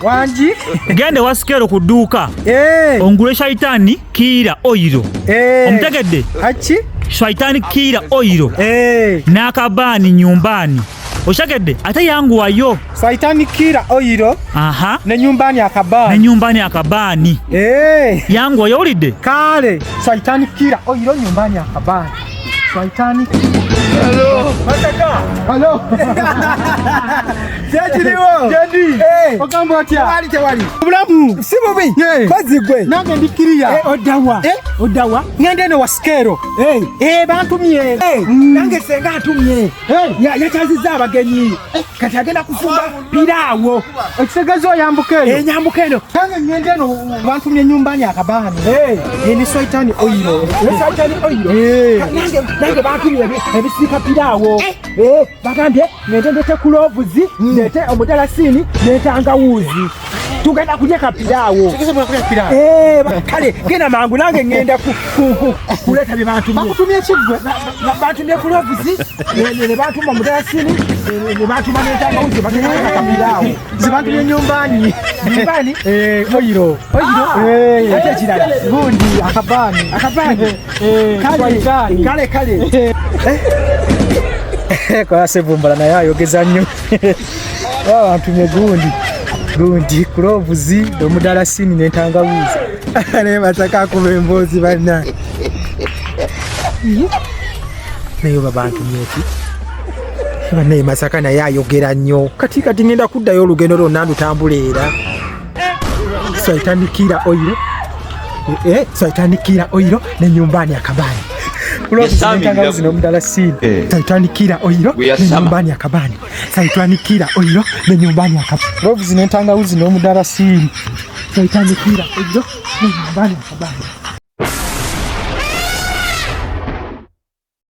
Wangi. Genda ewa Sikeero ku dduuka Eh. ongule Shaitani Kiira oyiro. Eh. Omutegedde? Aki? Shaitani Kiira oyiro. Eh. N'akabaani nyumbaani. Okitegedde? Ate yanguwayo. Saitani Kiira oyiro. Aha. Ne nyumbani akabaani. Ne nyumbani akabaani. Eh. Yanguwayo owulidde? Kale. Saitani Kiira oyiro nyumbani akabaani. Saitani. Hello. Masaka. Hello. Kyekiriwo. Jendi. Hey. Ogamba otya? Tewali tewali. Obulamu. Si bubi. Yeah. Kozi gwe. Nange ndi kiriya. Eh, oddawa. Eh? Oddawa. Ngende eno wa Sikeero. Hey. Eh, bantumye. Hey. Mm. Nange senga atumye. Hey. Yakyazizza abagenyi. Kati agenda kufumba piraawo. Ekitegeeza oyambuka eyo. Eh, nyambuka eno. Nange ngende eno bantumye nyumbani akabaani. Hey. Eh, ne Saitani oyiro. Ne Saitani oyiro. Eh. Nange nange bantumye ebisiika piraawo. Eh, bagambye ngende ndete kulovuzi, ndete omudalasini n'entangawuuzi. Tugenda kulya kapiraawo. Eh, kale genda mangu nange ngenda kuleeta bye bantumye. Bakutumye ki ggwe? Bantumye kulovuzi, ne bantuma omudalasini, ne bantuma n'entangawuuzi, bagenda kulya kapiraawo. Nze bantumye nyumbani. Nyumbani? Eh, oyiro. Oyiro? Eh. Ate ekirala? Gundi akabaani. Akabaani? Eh, Kale, Saitani. kale, kale. Kola sevumbala naye ayogeza nnyo. Bantumye gundi. Gundi kulovuzi omudalasini n'entangawuuzi. Naye Masaka akuba emboozi banna. Naye oba bantumye ki? Bannaye Masaka naye ayogera nnyo. Kati kati ngenda kuddayo olugendo lwonna ndutambula era. Saitani Kiira oyiro. Eh, Saitani Kiira oyiro ne nyumbani akabaani. Kulovuzi n'entangawuzi n'omudalasini. Saitani Kiira oyiro ne nyumbani akabaani. Saitani Kiira oyiro ne nyumbani akabaani. Kulovuzi n'entangawuzi n'omudalasini. Saitani Kiira oyiro ne nyumbani akabaani.